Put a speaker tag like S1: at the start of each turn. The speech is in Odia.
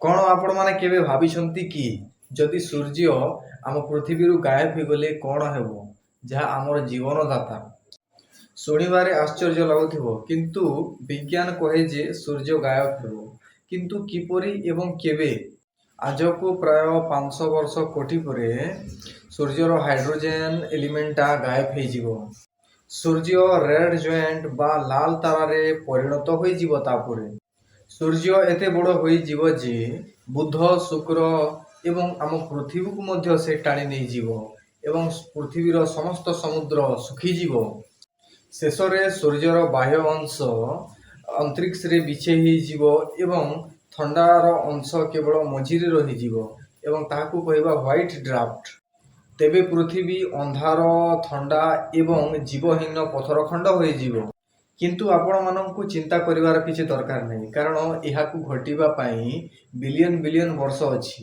S1: କ'ଣ ଆପଣମାନେ କେବେ ଭାବିଛନ୍ତି କି, ଯଦି ସୂର୍ଯ୍ୟ ଆମ ପୃଥିବୀରୁ ଗାୟବ ହୋଇଗଲେ କ'ଣ ହେବ, ଯାହା ଆମର ଜୀବନଦାତା? ଶୁଣିବାରେ ଆଶ୍ଚର୍ଯ୍ୟ ଲାଗୁଥିବ, କିନ୍ତୁ ବିଜ୍ଞାନ କହେ ଯେ ସୂର୍ଯ୍ୟ ଗାୟବ ହେବ। କିନ୍ତୁ କିପରି ଏବଂ କେବେ? ଆଜକୁ ପ୍ରାୟ 500 ବର୍ଷ କୋଟି ପରେ ସୂର୍ଯ୍ୟର ହାଇଡ୍ରୋଜେନ୍ ଏଲିମେଣ୍ଟଟା ଗାୟବ ହେଇଯିବ। ସୂର୍ଯ୍ୟ ରେଡ୍ ଜାଏଣ୍ଟ ବା ଲାଲ ତାରାରେ ପରିଣତ ହୋଇଯିବ। ତାପରେ ସୂର୍ଯ୍ୟ ଏତେ ବଡ଼ ହୋଇଯିବ ଯେ ବୁଧ, ଶୁକ୍ର ଏବଂ ଆମ ପୃଥିବୀକୁ ମଧ୍ୟ ସେ ଟାଣି ନେଇଯିବ ଏବଂ ପୃଥିବୀର ସମସ୍ତ ସମୁଦ୍ର ଶୁଖିଯିବ। ଶେଷରେ ସୂର୍ଯ୍ୟର ବାହ୍ୟ ଅଂଶ ଅନ୍ତରୀକ୍ଷରେ ବିଛେଇ ହେଇଯିବ ଏବଂ ଥଣ୍ଡାର ଅଂଶ କେବଳ ମଝିରେ ରହିଯିବ ଏବଂ ତାହାକୁ କହିବା ହ୍ୱାଇଟ୍ ଡ୍ୱାର୍ଫ। ତେବେ ପୃଥିବୀ ଅନ୍ଧାର, ଥଣ୍ଡା ଏବଂ ଜୀବହୀନ ପଥର ଖଣ୍ଡ ହୋଇଯିବ। କିନ୍ତୁ ଆପଣମାନଙ୍କୁ ଚିନ୍ତା କରିବାର କିଛି ଦରକାର ନାହିଁ, କାରଣ ଏହାକୁ ଘଟିବା ପାଇଁ ବିଲିୟନ ବିଲିୟନ ବର୍ଷ ଅଛି।